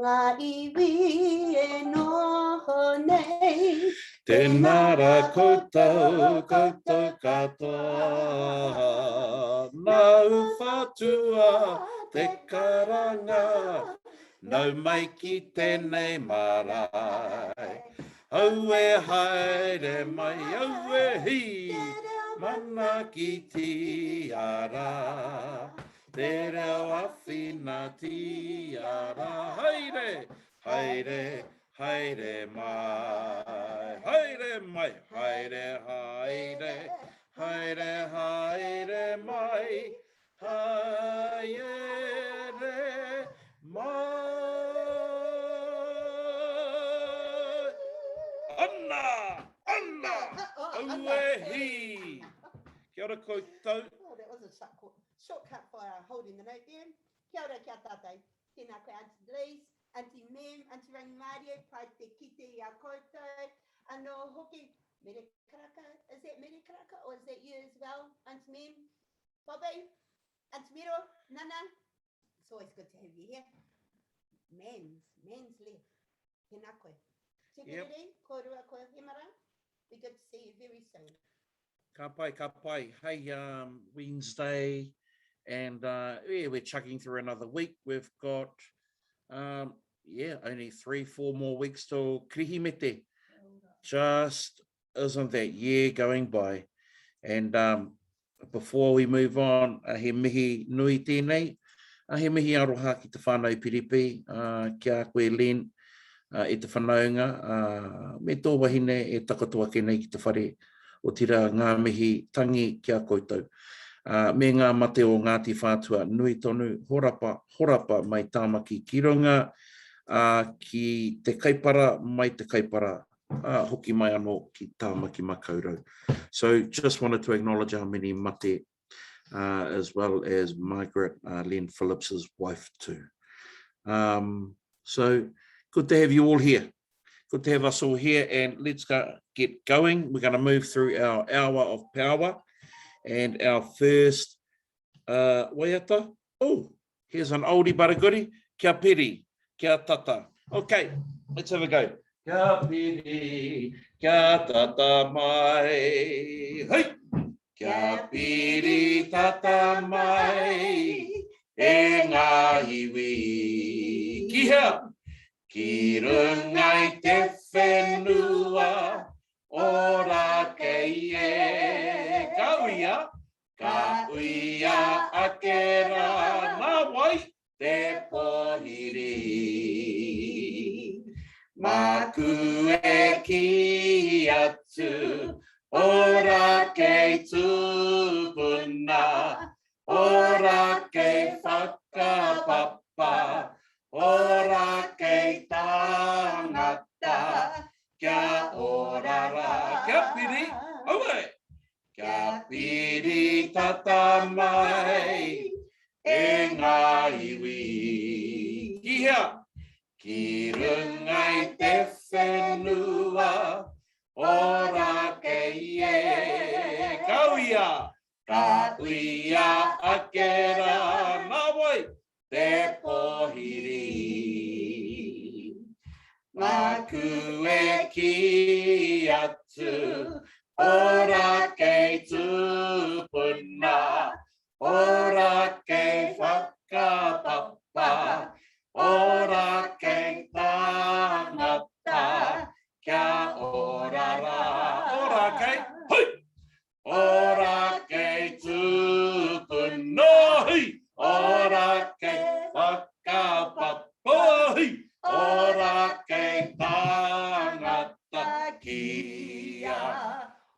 ngā iwi e noho nei. Tēnā rā koutou, koutou katoa. Nāu whatua te karanga, nau mai ki tēnei marae. Aue haere mai, aue hi, manakitia rā. Te reo awhinatia rā. Haere, haere, haere mai. Haere mai, haere, haere, haere, haere mai. Haere mai. Ana! Ana! Aue hi! Kia ora koutou. Oh, that was a shortcut for uh, holding the note there. Kia ora kia tātou. Tēnā koe Auntie Lise, Auntie Mem, Auntie Rangimarie, pai te kite i a koutou. Anō hoki, Mere Karaka, is that Mere Karaka or is that you as well, Auntie Mem? Bobby, Auntie Miro, Nana, it's always good to have you here. Mans, man's left. Tēnā koe. Yep. Kōrua ko Hemara, be good to see you very soon. Ka pai, ka pai. Hey, um, Wednesday, and uh, yeah, we're chugging through another week. We've got, um, yeah, only three, four more weeks till Kirihimete. Just isn't that year going by. And um, before we move on, uh, he mihi nui tēnei. Uh, he mihi aroha ki te whānau Piripi, uh, ki a koe Len, uh, e te whanaunga, uh, me tō wahine e takoto ake nei ki te whare, otira ngā mihi tangi ki a koutou. Uh, me ngā mate o Ngāti Whātua nui tonu, horapa, horapa mai Tāmaki ki runga, uh, ki te Kaipara mai te Kaipara, uh, hoki mai anō ki Tāmaki Makaurau. So just wanted to acknowledge our many mate uh, as well as Margaret uh, Len Phillips's wife too. Um, so good to have you all here. Good to have us all here and let's go, get going. We're going to move through our hour of power and our first uh, waiata. Oh, here's an oldie but a goodie. Kia piri, kia tata. Okay, let's have a go. Kia piri, kia tata mai. Hei! Kia piri tata mai e ngā iwi. Ki hea? Ki runga i te whenua o Rākei e. Ka uia, ka uia ake rā. Nā wai? Te pōhiri. Māku e kī atu, ora kei tūpuna, ora kei whakapapa, ora kei tāngata, kia ora rā. Kia piri, aue! Kia piri tata mai e ngā iwi. Ki hea? Ki runga i te whenua o Rākei e. Ka uia, ka uia ake rā. Nā wai? Te pōhiri. Māku e kī atu, ora kei tūpuna, ora kei whakapapa, ora kei tāngata, kia ora rā. Ora kei, hui! Ora kei tūpuna, hui! Ora kei whakapapa, hui! Ora kei tāngata kia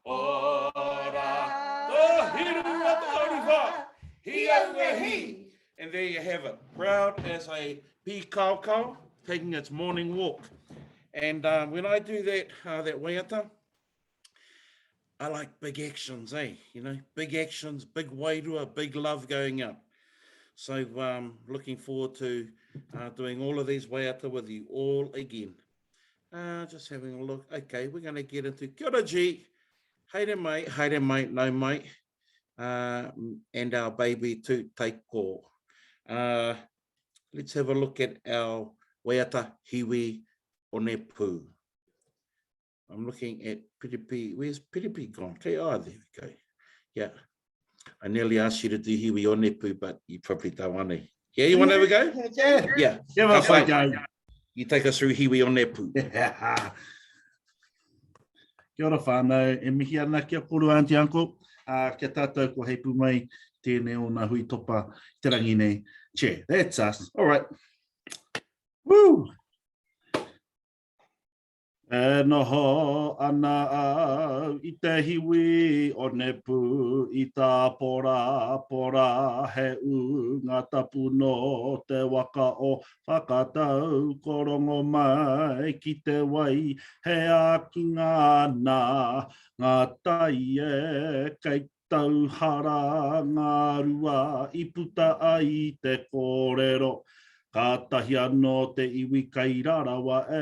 ora. Tohiru a te tauruwha, hi aue hi! And there you have it, proud as a pīkaokao taking its morning walk. And uh, when I do that, uh, that waiata, I like big actions, eh? You know, big actions, big wairua, big love going out. So um, looking forward to uh, doing all of these waiata with you all again. Uh, just having a look. Okay, we're going to get into Kia ora G. Haere mai, haere mai, nau mai. Uh, and our baby too, Taiko. Uh, let's have a look at our Waiata Hiwi Onepū. I'm looking at Piripi. Where's Piripi gone? Okay, oh, there we go. Yeah. I nearly asked you to do Hiwi Onepu, but you probably don't want to. Yeah, you want to have a go? Yeah. Yeah. Give us a go. You take us through Hiwi Onepu. Yeah. Kia ora whānau, e mihi ana ki a kōrua aunty uncle, uh, kia tātou ko heipu mai tēnei o nā hui topa i te rangi nei. Che, that's us. All right. Woo! E noho ana au i te hiwi o Nepu i Tāporapora, he ūnga tapu nō te waka o Whakatau, ko Rongomai ki te wai, he ākinga nā ngā tai e kei Tauhara ngā rua i puta ai te kōrero. Kātahi anō te iwi kairarawa e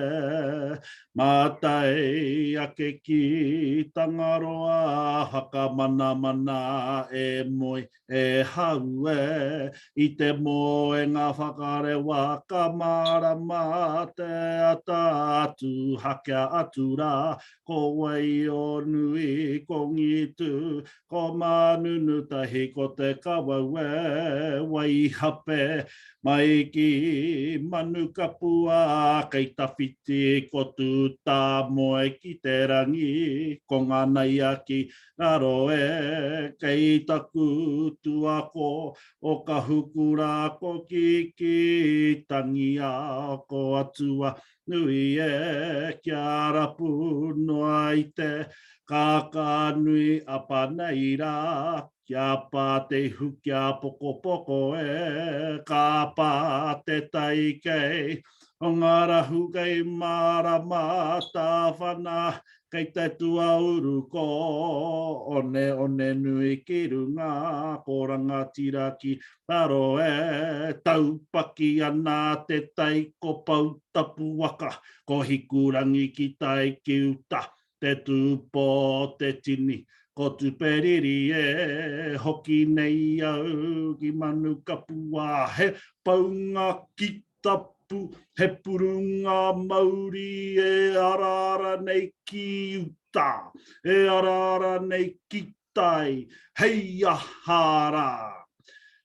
mātai ake ki Tangaroa whakamanamana e moe e hau e i te moenga whakarewa ka mārama te ata atu hakea atu rā Ko Waionui, ko Ngitu, ko Manunutahi, ko Te Kawau e, Waihape, mai ki Manukapua, kei tawhiti ko Tūtāmoe ki te rangi, ko Nganaia ki raro e, kei taku tuako o Kahukura ko Kiki Tangia ko Atua Nui e, kia rapu noa i te kākānui a Panei rā, kia pā te ihu kia pokopoko e, ka pā te tai kei o ngā rahu kei mārama tāwhana Kei te tuauru ko Oneone nui ki runga, ko Rangatira ki raro e Taupaki ana te tai ko Poutapuwaka, ko Hikurangi ki tai ki uta, te tūpō te tini, ko Tuperiri e Hoki nei au ki Manukapua, he paunga ki tapu, he purunga mauri e araara nei ki uta, e araara nei ki tai, hei aha rā?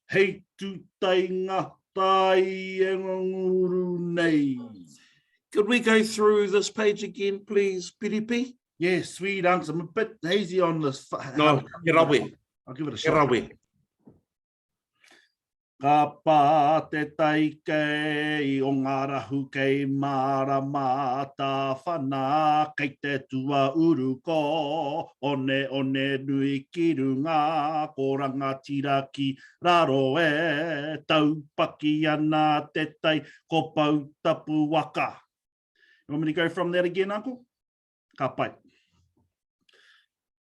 Hei tutainga tai e ngunguru nei. Could we go through this page again, please, Piripi? Yeah, sweet unks. I'm a bit hazy on this. No, he rawe. I'll give it a He shot. rawe. Ka pā te tai kei o ngā rahu kei mārama tāwhana kei te tuauru ko oneone nui ki runga ko rangatira ki raro e taupaki ana te tai ko Poutapu waka. You want me to go from that again, Uncle? Ka pai.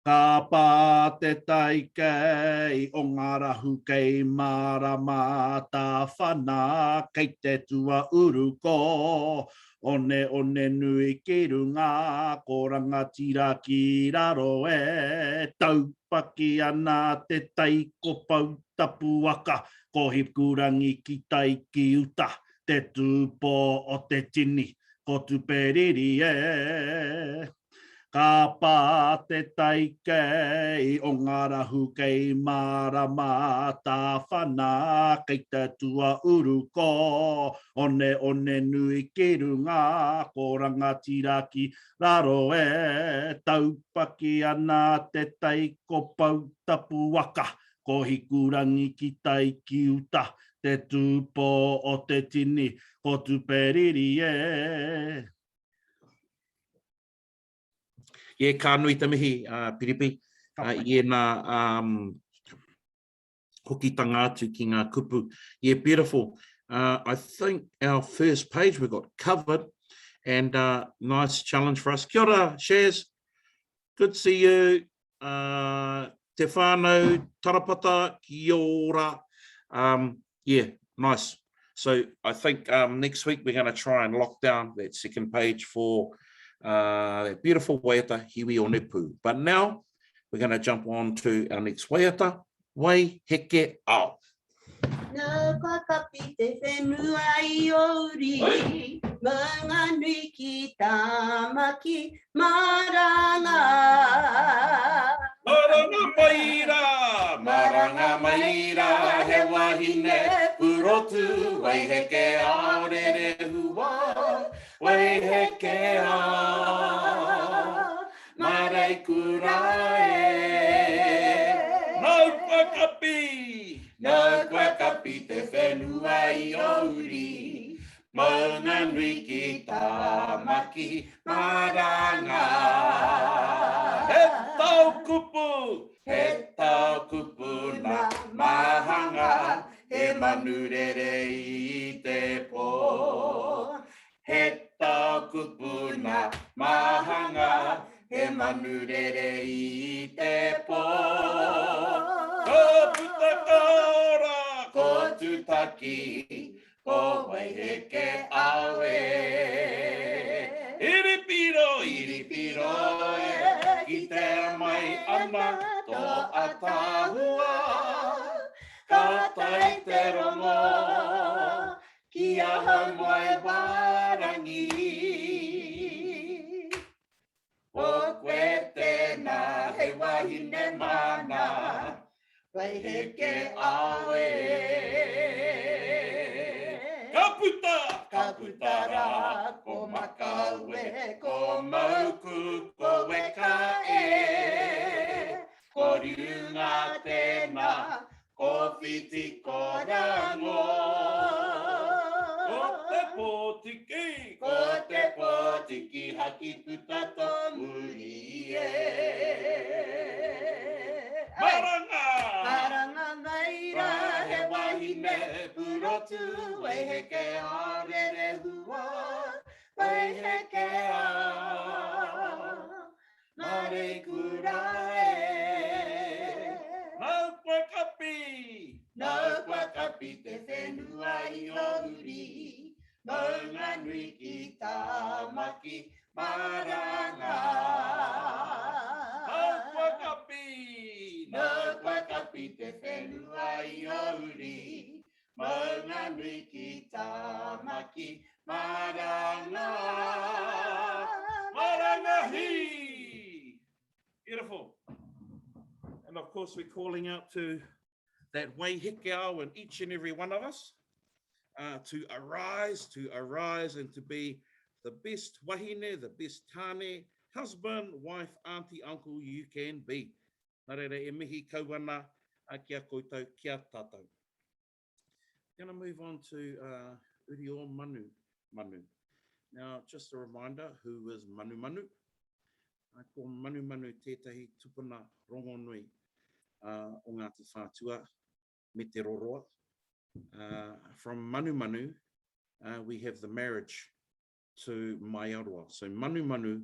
Ka pā te tai kei o ngā rahu kei mārama tāwhana kei te tuauru ko oneone nui ki runga ko rangatira ki raro e taupaki ana te tai ko Poutapuaka ko Hikurangi ki tai ki uta te tūpō o te tini Ko Tuperiri e. Ka pā te tai kei o ngā rahu kei mārama tāwhana kei te tuauru ko oneone nui ki runga ko rangatira ki raro e taupaki ana te tai ko Poutapuwaka ko Hikurangi ki tai ki uta te tūpō o te tini Ko Tuperiri e. Yeah, ka nui te mihi, uh, Piripi, uh, i ēnā um, hokitanga atu ki ngā kupu. Yeah, beautiful. Uh, I think our first page we got covered and uh, nice challenge for us. Kia ora, Shaz. Good to see you. Uh, te whānau, tarapata, kia ora. Um, yeah, nice. So I think um, next week we're going to try and lock down that second page for uh, that beautiful waiata, Hiwi Onepu. But now we're going to jump on to our next waiata, Wai Heke Ao. Nā kua kapi te whenua i ō uri, Maunganui ki Tāmaki, maranga. Maranga mai rā, maranga mai rā, he wahine purotu, waiheke ao rerehua, waiheke ao, mareikura e. Nāu kua kapi, nāu kua kapi te whenua i ō uri, Maunganui ki Tāmaki, maranga. He tau kupu, he tau kupu nā Mahanga, he manu rere i te pō. He tau kupu nā Mahanga, he manu rere i te pō. Ko puta ka ora, ko Tutaki, Ko Waiheke au e. Iripiro, iripiro e, kitea mai ana tō ataahua. Ka tae te rongo ki ahau Moewarangi. Ko koe tēnā hei wahine māna, Waiheke au e. Ka puta, ka puta rā, ko Makawe, ko Mauku, ko Weka e. Ko Riunga tēnā, ko Whiti, ko Rango. Ko te pōtiki, ko te pōtiki haki puta tō muri e. Maranga! Maranga mai rā he wahine purotu, waiheke a rerehua, waiheke a. Mareikura e. Nāu kua kapi! Nāu kua kapi te whenua i ō uri, Maunganui ki Tāmaki, maranga. Nāu kua kapi! Nāu kua kapi te whenua i ō uri, Maunganui ki Tāmaki, maranga. Maranga hī! Beautiful. And of course, we're calling out to that Waiheke in each and every one of us uh, to arise, to arise and to be the best wahine, the best tāne, husband, wife, auntie, uncle you can be. Nā reira, e mihi kau ana ki a koutou, ki a tātou. Gonna move on to uh, Uri o Manu Manu. Now, just a reminder, who is Manu Manu? Ko Manu Manu tētahi tupuna rongonui uh, o Ngāti Whātua me Te Roroa. Uh, from Manu Manu, uh, we have the marriage to Maiaroa. So Manu Manu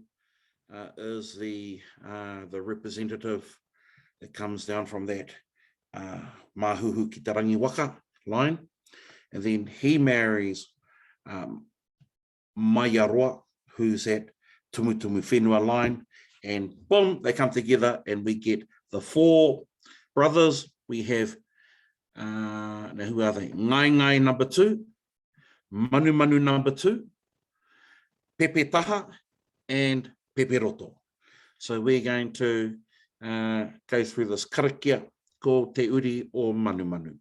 uh, is the, uh, the representative that comes down from that uh, Mahuhu ki te rangi waka line. And then he marries um, Maiaroa, who's at Tumutumu Whenua line. And boom, they come together and we get the four brothers. We have, uh, now who are they? Ngai Ngai number two, Manu Manu number 2, Pepe Taha, and Pepe Roto. So we're going to uh, go through this karakia ko Te Uri o Manu Manu.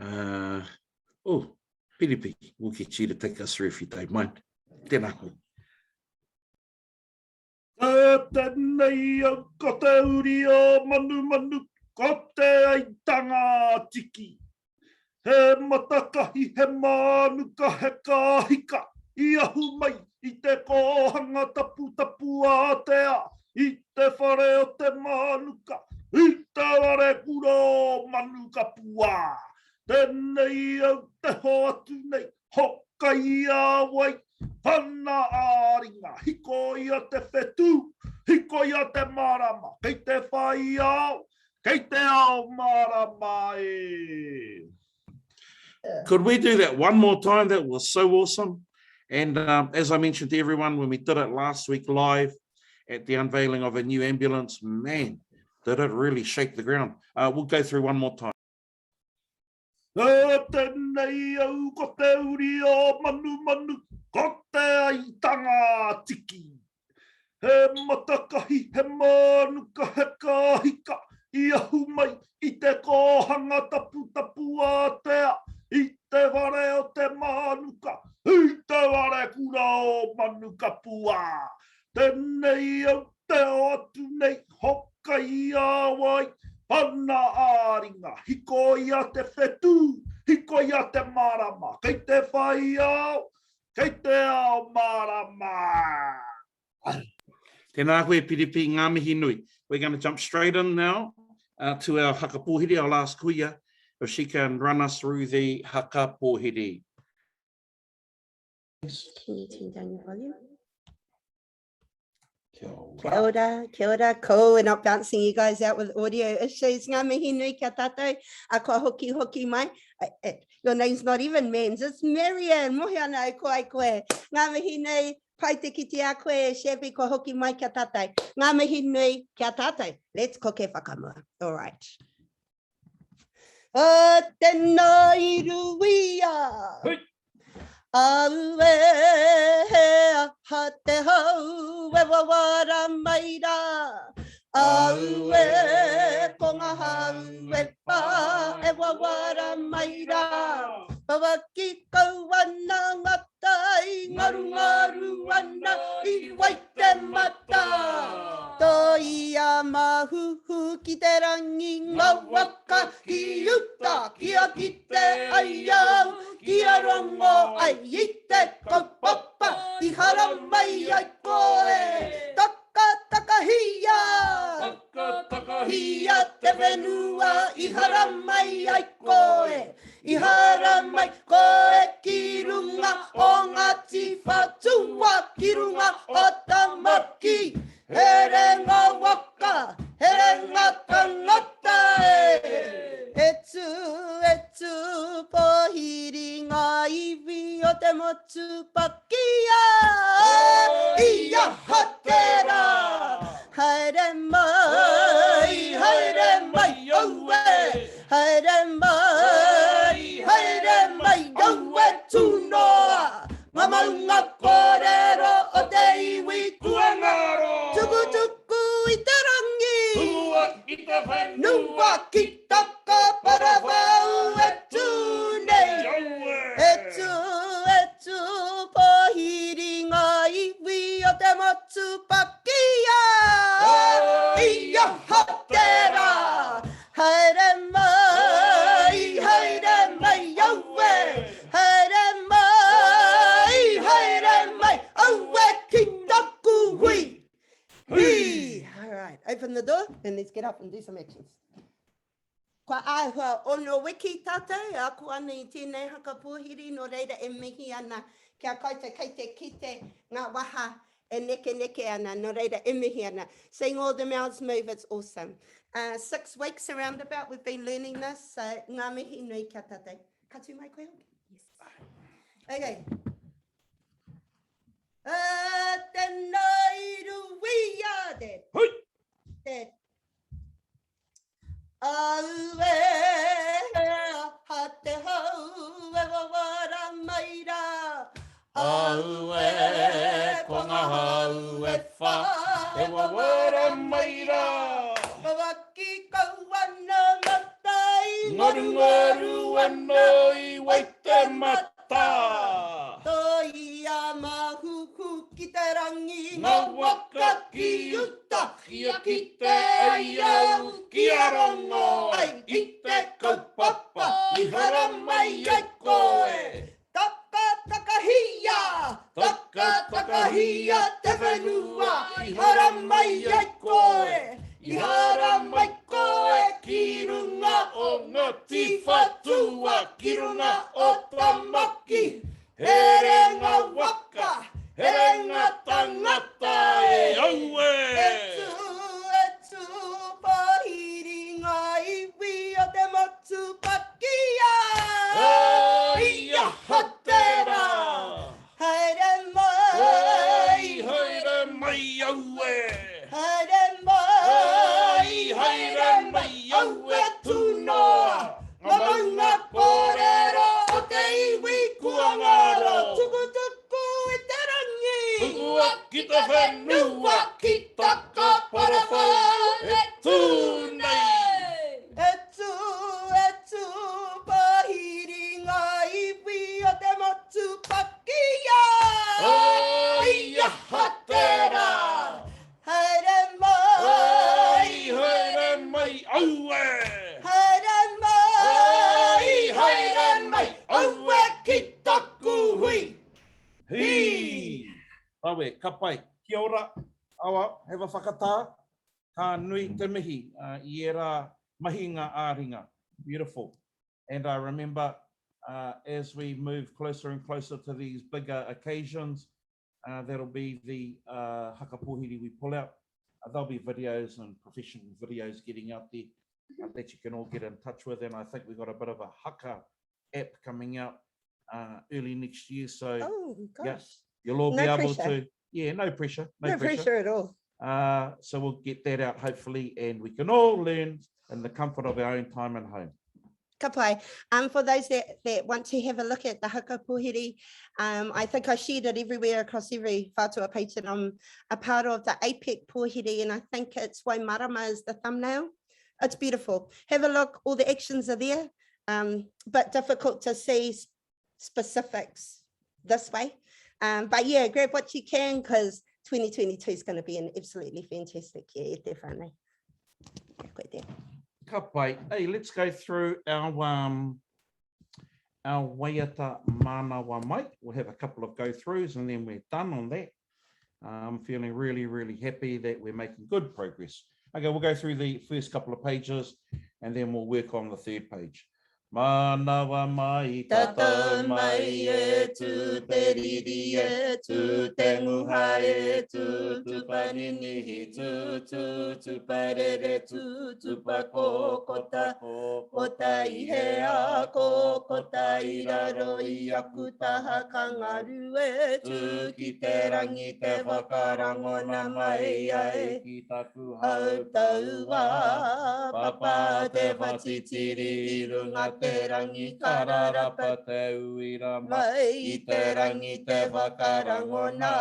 Uh, oh, Piripi, we'll get you to take us through if you don't mind. Tēnā koe. Ko tenei au, ko te uri o Manumanu, ko te aitanga a Tiki. He matakahi, he mānuka, he kāhika i ahu mai i te kōhanga taputapu ātea, i te whare o te mānuka, i te whare kura o Manukapua. Tenei au te hoatu nei, Hokai-a-wai, Pana ā-ringa, hikoia te whetū, hikoia te marama, kei te whai ao, kei te ao mārama e. Could we do that one more time? That was so awesome. And um, as I mentioned to everyone when we did it last week live at the unveiling of a new ambulance, man, did it really shake the ground. Uh, we'll go through one more time. E tenei au ko te uri o Manumanu, ko te aitanga a Tiki. He matakahi, he mānuka, he kāhika i ahu mai i te kōhanga taputapu ātea, i te whare o te mānuka, i te whare kura o Manukapua. Tenei au te ao atu nei, hokai a wai, pana ā-ringa, hikoia te whetū, hikoia te marama, kei te whai ao, kei te ao mārama. Tēnā koe Piripi, ngā mihi nui. We're going to jump straight in now uh, to our haka pōhiri, our last kuia, if she can run us through the haka pōhiri. Can you turn down your volume? Kia ora. Kia ora, kia ora. Cool, we're not bouncing you guys out with audio issues. Ngā mihi nui kia tātou, a kua hoki hoki mai. Your name's not even Mans, it's Marianne. Mohi ana au ko ai koe. Ngā mihi nui, pai te kite a koe, Shabby, kua hoki mai kia tātou. Ngā mihi nui kia tātou. Let's koke whakamua. All right. A tēnā i ruia. Hui! Aue, he aha te hau e wawara mai rā. Aue, ko ngā hau e whā e wawara mai rā. Wawaki kau ana ngā tai, ngarungaru ana i Waitemata. Toia mahuhu ki te rangi, ngā waka ki uta, kia kite ai au, kia rongo ai i te kaupapa i haramai ai koe. Takatakahia! Takatakahia te whenua i haramai ai koe. I haramai koe ki runga o Ngāti Whātua, ki runga o Tamaki. Here ngā waka, here ngā tangata e. E tū, e tū, pōhiri ngā iwi o te motu pakia. I aha tērā? Haere mai, haere mai, aue! Haere mai, haere mai, aue tū noa! Ngā maunga kōrero o te iwi kua ngaro. Tukutuku i te rangi. Hua ki te whenua. Nua ki taka parawhau e tū nei. Aue! E tū, e tū, pōhiri ngā iwi o te motu pakia. I aha tērā? Haere mai, haere mai, aue! Haere mai, haere mai, aue ki taku hui! Hui! All right, open the door and let's get up and do some actions. Kua āhua ono wiki tātou e ako ana i tēnei haka pōhiri, nō reira e mihi ana ki a koutou kei te kite ngā waha E nekeneke ana, nō reira e mihi ana. Seeing all the mouths move, it's awesome. Uh, six weeks around about we've been learning this, so ngā mihi nui kia tātou. Ka tū mai koe hoki? Yes. Okay. Uh, tēnā i ruia te. Hui! Te Aue, aha te hau e wawara mai rā. Aue, ko ngā hau e whā e wawara mai rā. Wawaki kau ana matai, Ngarungaru ana i Waitemata. Toia mahuhu ki te rangi, Ngā waka ki uta. Kia kite ai au, kia rongo ai i te kaupapa i haramai ai koe. Takatakahia, takatakahia te whenua i haramai ai koe. I haramai koe ki runga o Ngāti Whātua, ki runga o Tamaki. Herenga waka, herenga tangata e aue! E tū, e tū, pōhiri ngā iwi o te motu pakia! I aha tērā? Haere mai! Haere mai aue! Haere mai! Haere mai aue tū noa! Ngā maunga kōrero! Rawe, ka pai. Kia ora, awa, have a whakatā. Ka nui te mihi uh, i ērā mahinga ā-ringa. Beautiful. And I remember uh, as we move closer and closer to these bigger occasions, uh, that'll be the uh, haka pōhiri we pull out. Uh, there'll be videos and professional videos getting out there uh, that you can all get in touch with. And I think we've got a bit of a haka app coming out uh, early next year. So oh, gosh. Yeah, you'll all no be able pressure. to. Yeah, no pressure. No, no pressure. pressure at all. Uh, so we'll get that out hopefully, and we can all learn in the comfort of our own time and home. Ka pai. Um, for those that, that want to have a look at the haka pōhiri, um, I think I shared it everywhere across every whātua page that I'm a part of the APEC pōhiri, and I think it's Waimarama is the thumbnail. It's beautiful. Have a look, all the actions are there, um, but difficult to see specifics this way. Um, but yeah, grab what you can because 2022 is going to be an absolutely fantastic year, definitely. Ka koe there. Ka pai. Hey, let's go through our um, our waiata manawa mai. We'll have a couple of go-throughs and then we're done on that. I'm feeling really, really happy that we're making good progress. Okay, we'll go through the first couple of pages and then we'll work on the third page. Manawa mai, tatau mai e tū te riri e tū te nguha e tū tupaninihi tū tū tuparere tū tupakokota kota i hea kōkota i raro i aku taha kangaru e tū ki te rangi te whakarangona mai ai ki taku hau taua papa te whatitiri i runga te rangi kararapa te uira mai i te rangi te whakarangona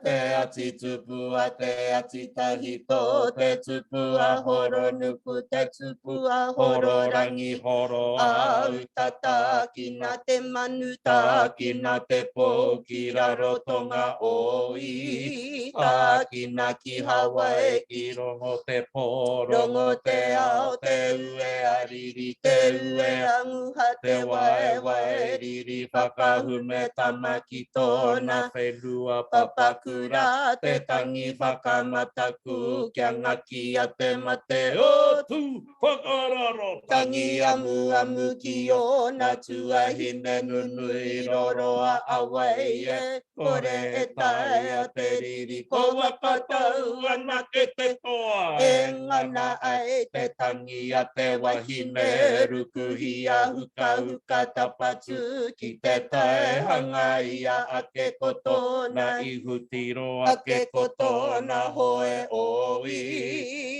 te ati tupua te ati tahito te tupua horonuku te tupua hororangi horo auta tākina te manu tākina te pō ki Rarotonga oi tākina ki Hawaii ki rongo te pō rongo te ao te ue a riri te ue a nguha te waewae riri whakahume tama ki tōna whenua papakura te tangi whakamataku kia ngakia te mate o tū whakararo tangi amuamu ki ōna tuahine nunui roroa a wai e kore e taea te riri ko Wakatau anake te toa e ngana ai te tangi a te wahine rukuhia hukahuka tapatu ki te tae hangaia ake ko tōna ihu tiro ake ko tōna hoe oi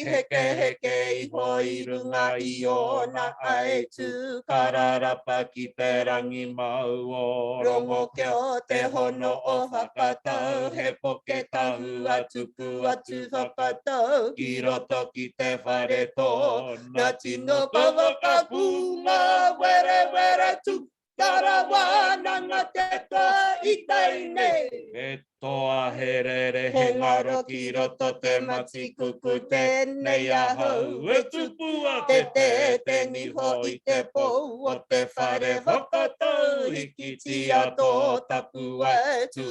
heke heke iho i runga i ōna aitu kararapa ki te rangi mau o rongo kia te hono o Whakatau he poke tahua tuku atu Whakatau ki roto ki te whare tōna tino kawaka pūnga werewere tu Tara wānanga te toa i tai nei. He toa, he rere, he ngaro ki roto te matikuku tēnei ahau e tupua te te te niho i te pou o te whare whakatau hikitia tō tapuwae tū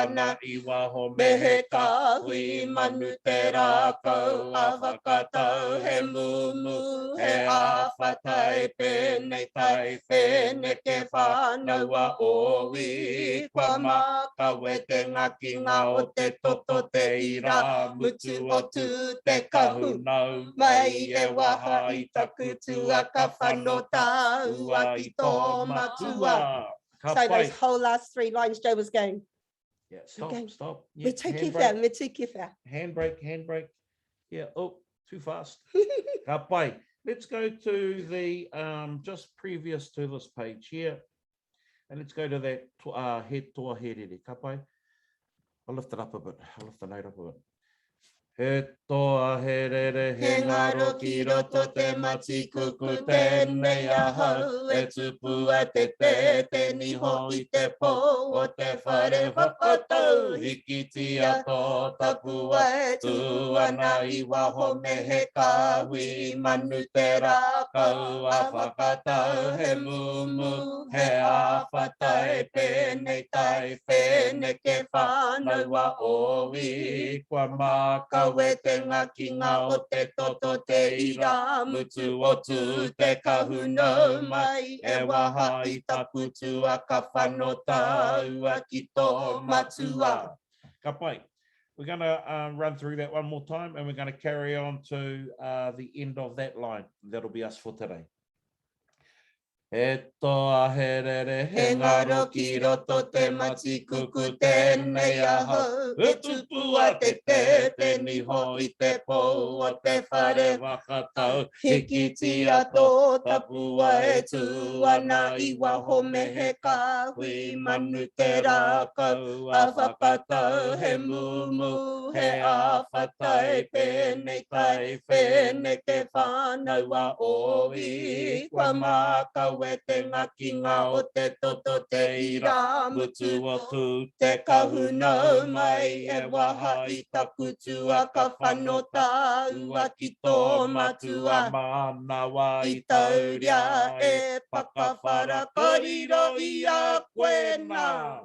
ana i waho me he kāhui manu te rākau a whakatau he mumu he āwha tai pēnei tai whēneke whānau a ōwi kua mākawe te ngakinga o te toto te ira mutu o tū te kahu mai e waha i taku tuaka whano tāua ki tō matua. So those whole last three lines Joe was going. Yeah, stop, Okay. stop. Yeah, Me too handbrake, kiwha, me too kiwha. Handbrake, handbrake. Yeah, oh, too fast. Ka pai. Let's go to the, um, just previous to this page here. And let's go to that uh, he toa he rere. Ka pai. I'll lift it up a bit. I'll lift the note up a bit. He toa, he rere, he ngaro ki roto te matikuku tēnei ahau e tupu a te te te niho i te pō o te whare whakatau hikitia tō tapuwae e tū ana i waho me he kāhui manu te rākau a whakatau he mumu he āwha tai pēnei tai whēneke whānau a ōwi Kua mākawe te ngakinga o te toto te ira mutu o tū te kahu nau mai e waha i taku tua ka whano tāua ki tō matua. Ka pai. We're going to run through that one more time and we're going to carry on to the end of that line. That'll be us for today. He toa, he rere, he ngaro ki roto te matikuku tēnei ahau e tupu a te te te niho i te pou o te whare whakatau hikitia tō tapua e tū ana i waho me he kāhui manu te rākau a whakatau he mumu he āwha tai pēnei tai whēneke whānau a ōi kua mākawe te ngakinga o te toto te ira mutu o tū te kahu nau mai e waha i taku tua ka whano tāua ki tō matua mānawa i tauria e pakawhara ka riro i a koe nā.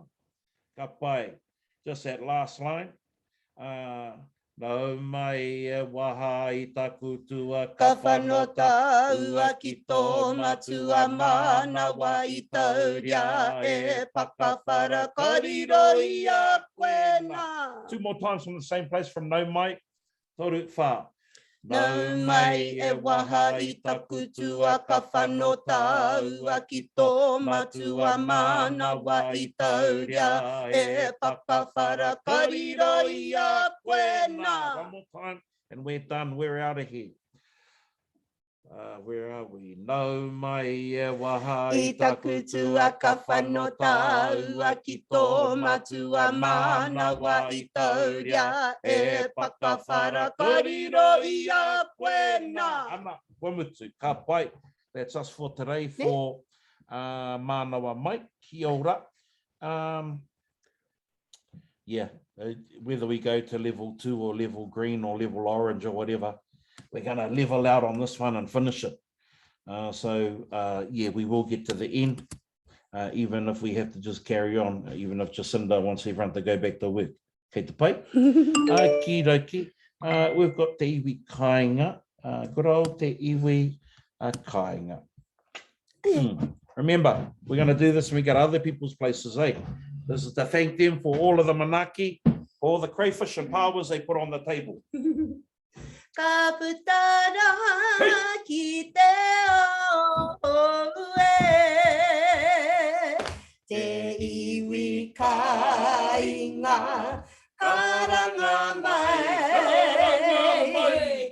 Ka pai. Just that last line. Uh, Nau mai e waha i taku tua ka whano tāua ki tō matua mānawa i tauria e pakawhara ka riro i a koe nā. Two more times from the same place from nau mai, toru, whā. Nau mai e waha i taku tua ka whano tāua ki tō matua mānawa i tauria e pakawhara ka riro i a koe nā. One more time and we're done, we're out of here. Where are we? Nau mai e waha i taku tua ka whano tāua ki tō matua mānawa i tauria e pakawhara ka riro i a koe nā. Ana, kua mutu, ka pai. That's us for today for uh, Mānawa Mai. Kia ora. Um, yeah, uh, whether we go to level two or level green or level orange or whatever, we're going to level out on this one and finish it. Uh, so, uh, yeah, we will get to the end, uh, even if we have to just carry on, even if Jacinda wants everyone to go back to work. Kei te pai. Okie dokie. Uh, we've got te iwi kāinga. Uh, good old te iwi uh, kāinga. Remember, we're going to do this when we go to other people's places, eh? This is to thank them for all of the manaki, all the crayfish and powers they put on the table. Ka puta rā ki te ao e, te iwi kāinga karanga mai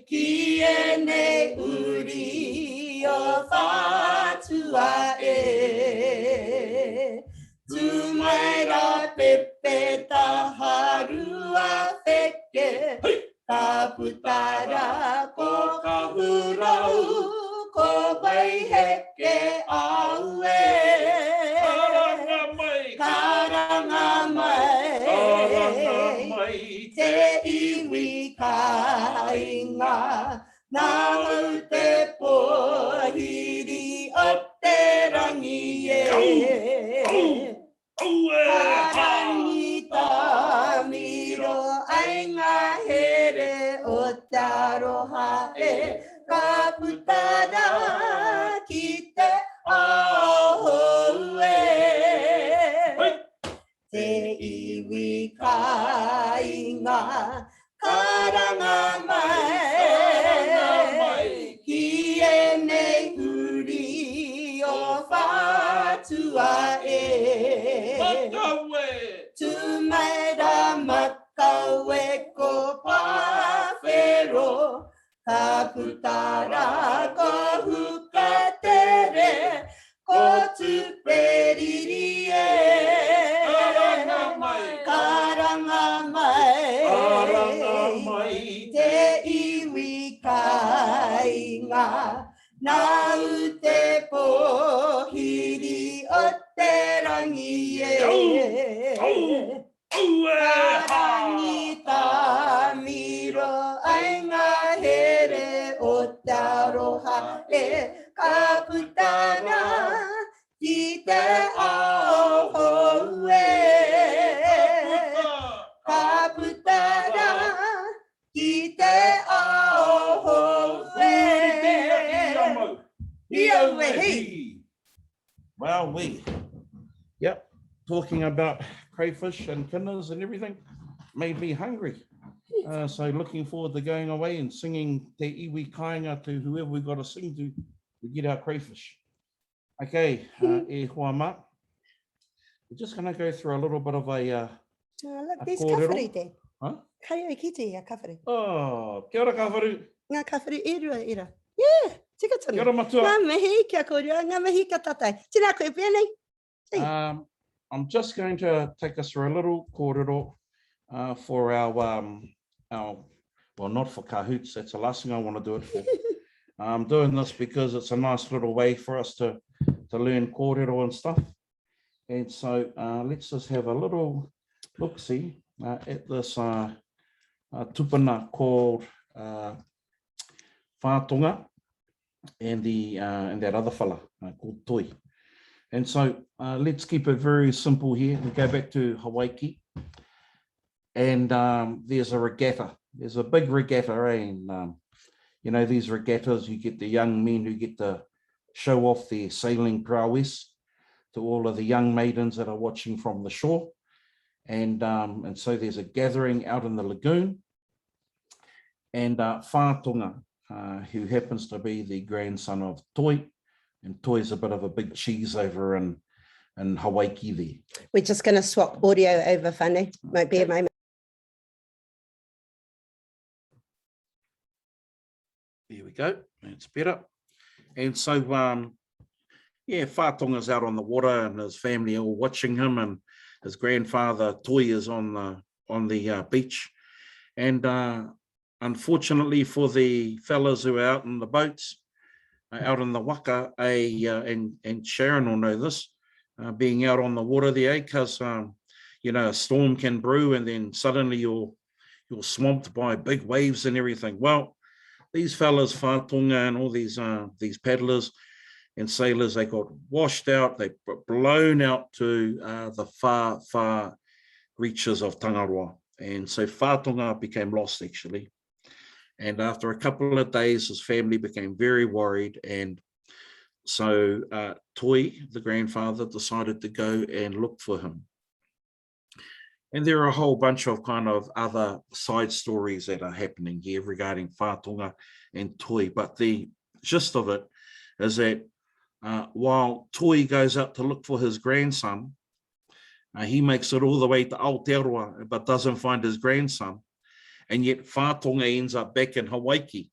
ki ēnei uri o Whātua e. Tū mai rā pepe taharua wheke, ka puta rā ko Kahurau, ko Waiheke aue. Karanga mai! Karanga mai! Karanga mai! Te iwi kāinga, nāu te pōhiri o te rangi e. Aue! Ka rangitāmiro ai ngā here o te aroha e, ka puta rā ki te ao hou e. Te iwi kāinga, karanga mai ki ēnei uri o Whātua e. Makawe! Tū mai rā makawe ko Pāwhero, ka puta rā ko Hukatere, ko Tuperiri e. Karanga mai! Karanga mai! Karanga mai! rangi e. Au, au, e, Ka ha! rangi tāmiro ai ngā here o te aroha e. Ka puta rā ki te ao hou e. Ka puta rā ki te ao hou e. Hi aue hi! Well, we, yep, talking about crayfish and kinners and everything made me hungry. Uh, so looking forward to going away and singing Te Iwi Kāinga to whoever we've got to sing to to get our crayfish. Okay, uh, e hoa mā. We're just going to go through a little bit of a, uh, Oh, look, a there's kōrero. kawharu there. Huh? Kai au kite i a kawharu. Oh, kia ora kawharu. Ngā kawharu e rua e ra. Yeah, tika tonu. Kia ora matua. Ngā mihi kia kōrua, ngā mihi kia tātou. Tēnā koe, Bernie. Hey. Um, I'm just going to take us through a little kōrero uh, for our, um, our, well, not for Kahoots, that's the last thing I want to do it for. I'm doing this because it's a nice little way for us to, to learn kōrero and stuff. And so uh, let's just have a little look-see uh, at this uh, uh, tupuna called uh, Whātonga and, the, uh, and that other fella uh, called Toi. And so uh, let's keep it very simple here. We go back to Hawaiki and um, there's a regatta. There's a big regatta, eh? And, um, you know, these regattas, you get the young men who get to show off their sailing prowess to all of the young maidens that are watching from the shore. And, um, and so there's a gathering out in the lagoon. And uh, Whātonga, uh, who happens to be the grandson of Toi, and Toi's a bit of a big cheese over in, in Hawaiki there. We're just going to swap audio over, Fanny. Might be a moment. There we go. That's better. And so, um, yeah, Whātonga's out on the water and his family are all watching him and his grandfather Toi is on the on the uh, beach. And uh, unfortunately for the fellas who are out in the boats, uh, out in the waka, a, uh, and, and Sharon will know this, uh, being out on the water there, because, um, you know, a storm can brew and then suddenly you're, you're swamped by big waves and everything. Well, these fellas, Whātonga and all these, uh, these paddlers and sailors, they got washed out, they got blown out to uh, the far, far reaches of Tangaroa. And so Whātonga became lost actually. And after a couple of days, his family became very worried. And so uh, Toi, the grandfather, decided to go and look for him. And there are a whole bunch of kind of other side stories that are happening here regarding Whātonga and Toi. But the gist of it is that uh, while Toi goes out to look for his grandson, uh, he makes it all the way to Aotearoa, but doesn't find his grandson. And yet Whātonga ends up back in Hawaiki.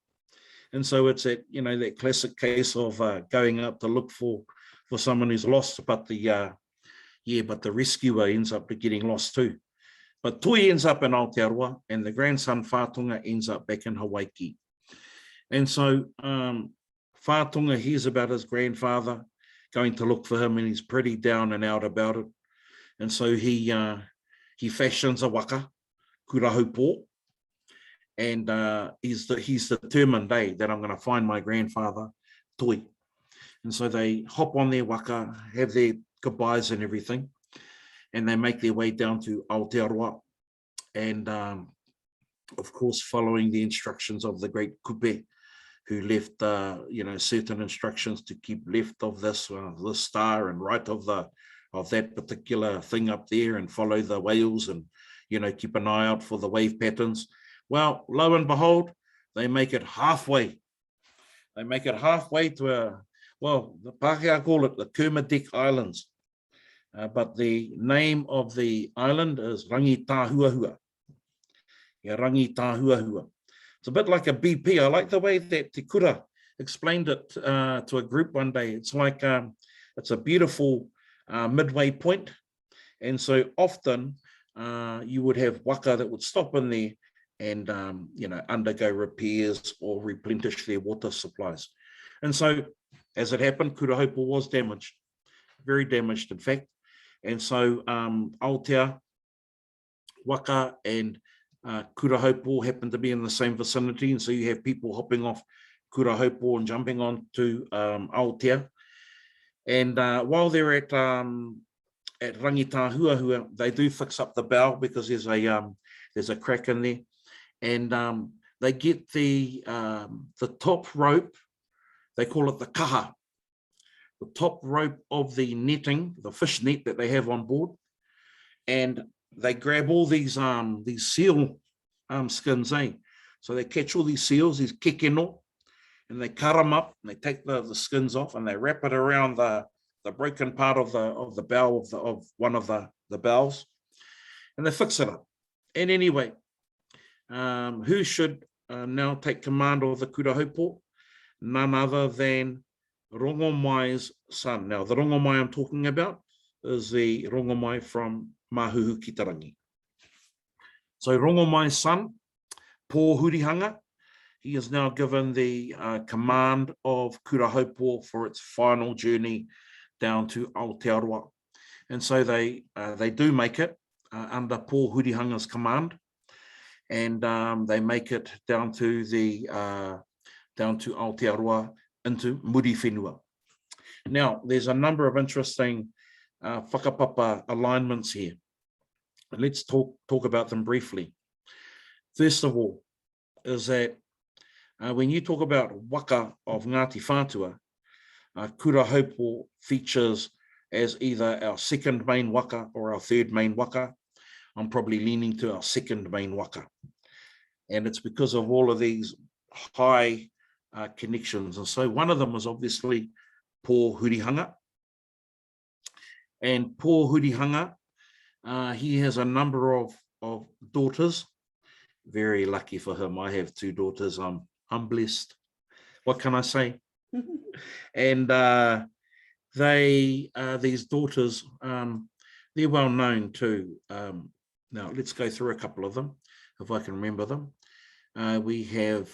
And so it's that, you know, that classic case of uh, going up to look for, for someone who's lost, but the, uh, yeah, but the rescuer ends up getting lost too. But Toi ends up in Aotearoa and the grandson Whātonga ends up back in Hawaiki. And so um, Whātonga hears about his grandfather going to look for him and he's pretty down and out about it. And so he, uh, he fashions a waka, Kurahaupō, and uh, he's, the, he's determined eh, that I'm going to find my grandfather, Toi. And so they hop on their waka, have their goodbyes and everything, and they make their way down to Aotearoa. And um, of course, following the instructions of the great Kupe, who left, uh, you know, certain instructions to keep left of this, uh, this star and right of the of that particular thing up there and follow the whales and, you know, keep an eye out for the wave patterns. Well, lo and behold, they make it halfway. They make it halfway to a, well, the Pākehā call it the Kermadec Islands. Uh, but the name of the island is Rangitāhuahua. Yeah, Rangitāhuahua. It's a bit like a BP. I like the way that Te Kura explained it uh, to a group one day. It's like um, it's a beautiful uh, midway point. And so often uh, you would have waka that would stop in there and, um, you know, undergo repairs or replenish their water supplies. And so as it happened, Kurahaupo was damaged, very damaged, in fact. And so um, Aotea, Waka and uh, Kurahaupō happen to be in the same vicinity, and so you have people hopping off Kurahaupō and jumping on to um, Aotea. And uh, while they're at um, at Rangitāhuahua, they do fix up the bow because there's a um, there's a crack in there, and um, they get the um, the top rope. They call it the kaha, the top rope of the netting, the fish net that they have on board, and they grab all these um these seal um skins, eh? So they catch all these seals, these kekeno, and they cut them up and they take the, the skins off and they wrap it around the, the broken part of the of the bow of the of one of the, the bows, and they fix it up. And anyway, um, who should uh, now take command of the Kurahaupō? None other than Rongomai's son. Now, the Rongomai I'm talking about is the Rongomai from Mahuhu Kitarangi. So Rongomai's son, Pōhurihanga, he is now given the uh, command of Kurahaupō for its final journey down to Aotearoa. And so they, uh, they do make it uh, under Pōhurihanga's command and um, they make it down to the uh, down to Aotearoa into Muriwhenua. Now, there's a number of interesting uh, whakapapa alignments here. Let's talk, talk about them briefly. First of all, is that uh, when you talk about waka of Ngāti Whātua, uh, Kurahaupō features as either our second main waka or our third main waka. I'm probably leaning to our second main waka. And it's because of all of these high uh, connections. And so one of them was obviously Pōhurihanga. And Pōhurihanga, uh, he has a number of, of daughters. Very lucky for him. I have two daughters. I'm, I'm blessed. What can I say? and uh, they, uh, these daughters, um, they're well known too. Um, now, let's go through a couple of them, if I can remember them. Uh, we have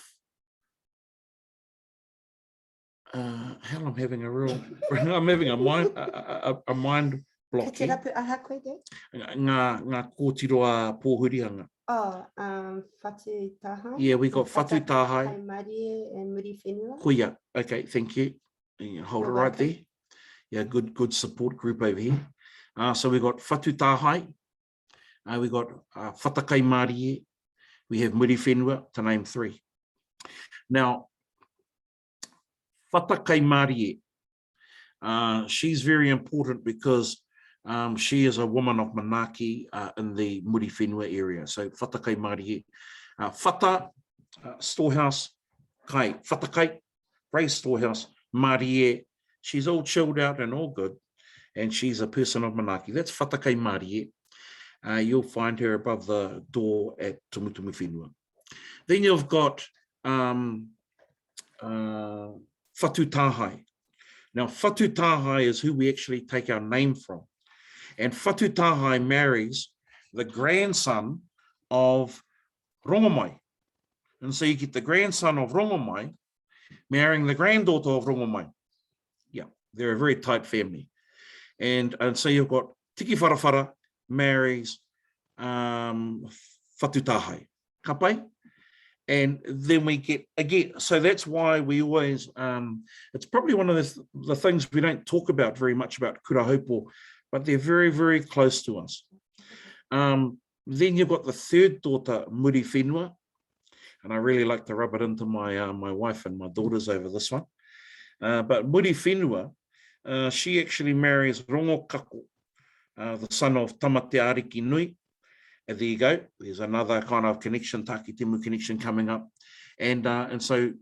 uh, hell, I'm having a real, I'm having a mind, a, a, a mind block. Te rapu aha koe te? Ngā, ngā kōtiro a Pōhurihanga. Oh, um, Whatu Tāhai. Yeah, we got Whatu Tāhai. Kai Marie and Muri Whenua. Koia, okay, thank you. Hold it right there. Yeah, good, good support group over here. Uh, so we got Whatu Tāhai, uh, we got uh, Whatakai Marie, we have Muri Whenua, to name three. Now, Whatakaimarie, uh, she's very important because um, she is a woman of manaaki uh, in the Muriwhenua area. So Whatakaimarie. Uh, whata, uh, storehouse, kai, whatakai, raised storehouse, marie. She's all chilled out and all good. And she's a person of manaaki. That's Whatakaimarie. Uh, you'll find her above the door at Tumutumu Whenua. Then you've got um, uh, Whatu Tāhai. Now, Whatu Tāhai is who we actually take our name from. And Whatu Tāhai marries the grandson of Rongomai. And so you get the grandson of Rongomai marrying the granddaughter of Rongomai. Yeah, they're a very tight family. And, and so you've got Tiki Wharawhara marries um, Whatu Tāhai. Ka pai? And then we get, again, so that's why we always, um, it's probably one of the, the things we don't talk about very much about Kurahaupō, but they're very, very close to us. Um, then you've got the third daughter, Muri Whenua, and I really like to rub it into my, uh, my wife and my daughters over this one. Uh, but Muri Whenua, uh, she actually marries Rongo Kako, uh, the son of Tamateariki Nui, And there you go. There's another kind of connection, Takitimu connection coming up. And, uh, and so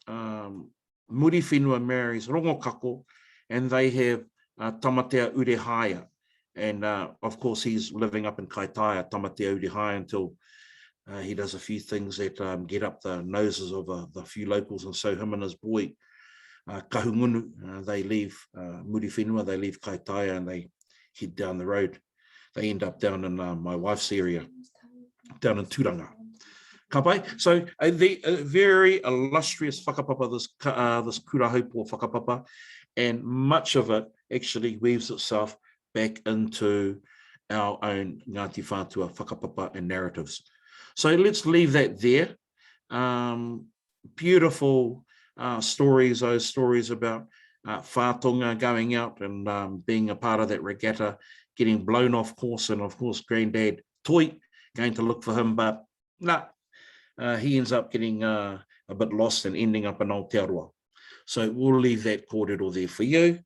um, Muriwhenua marries Rongokako and they have uh, Tamatea Urehaia. And uh, of course, he's living up in Kaitaia, Tamatea Urehaia, until uh, he does a few things that um, get up the noses of uh, the few locals. And so him and his boy, uh, Kahungunu, uh, they leave uh, Muriwhenua, they leave Kaitaia and they head down the road. They end up down in uh, my wife's area, down in Turanga. Ka pai? So a, the, a very illustrious whakapapa, this, uh, this Kurahaupō whakapapa, and much of it actually weaves itself back into our own Ngāti Whātua whakapapa and narratives. So let's leave that there. Um, beautiful uh, stories, those stories about uh, Whātonga going out and um, being a part of that regatta, getting blown off course, and of course, Granddad Toi going to look for him, but nah, uh, he ends up getting uh, a bit lost and ending up in Aotearoa. So we'll leave that kōrero there for you.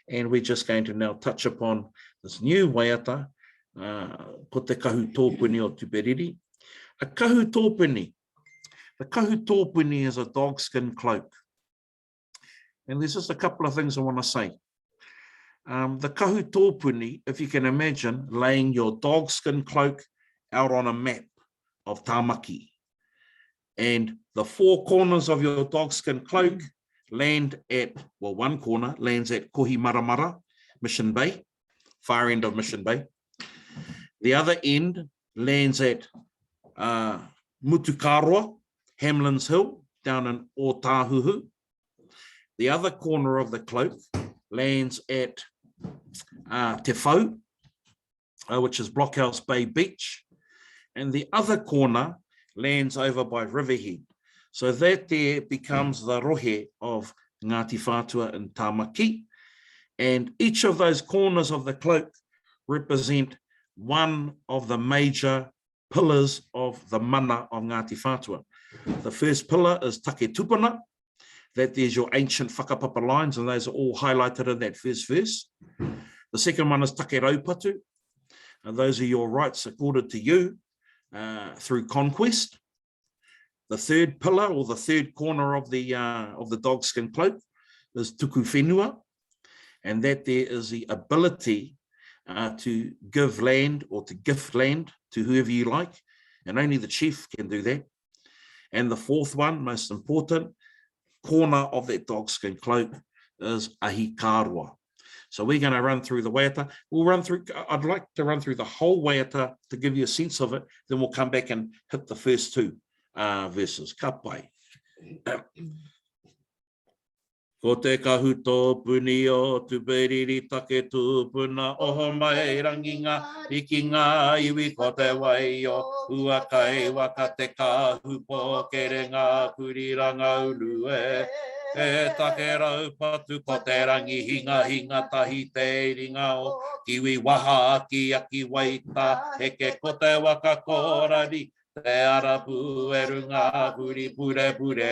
And we're just going to now touch upon this new waiata, uh, ko te kahu tōpuni o Tuperiri. A kahu tōpuni. The kahu tōpuni is a dogskin cloak. And there's just a couple of things I want to say. Um, the kahu tōpuni, if you can imagine, laying your dogskin cloak out on a map of Tāmaki. And the four corners of your dogskin cloak land at, well, one corner lands at Kohimaramara, Mission Bay, far end of Mission Bay. The other end lands at uh, Mutukaroa, Hamlins Hill, down in Ōtāhuhu. The other corner of the cloak lands at uh, Te Whau, uh, which is Blockhouse Bay Beach. And the other corner lands over by Riverhead. So that there becomes the rohe of Ngāti Whātua and Tāmaki. And each of those corners of the cloak represent one of the major pillars of the mana of Ngāti Whātua. The first pillar is Take Tupuna, that there's your ancient whakapapa lines, and those are all highlighted in that first verse. The second one is Take Raupatu, and those are your rights accorded to you uh, through conquest. The third pillar or the third corner of the uh, of the dogskin cloak is tuku whenua, and that there is the ability uh, to give land or to gift land to whoever you like, and only the chief can do that. And the fourth one, most important, corner of that dogskin cloak is ahikāroa. So we're going to run through the waiata. We'll run through, I'd like to run through the whole waiata to give you a sense of it. Then we'll come back and hit the first two uh, verses. Ka pai. Ko te kahu tōpuni o Tuperiri take tūpuna oho mai rangi ngā riki ngā iwi ko te wai o Huakai waka te kahu pōkere ngā kuri rangauru e E take raupatu ko te rangi hinga hinga tahi te ringa o Kiwi waha aki aki waita heke ko te waka korari Te ara pūeru ngā huri purepure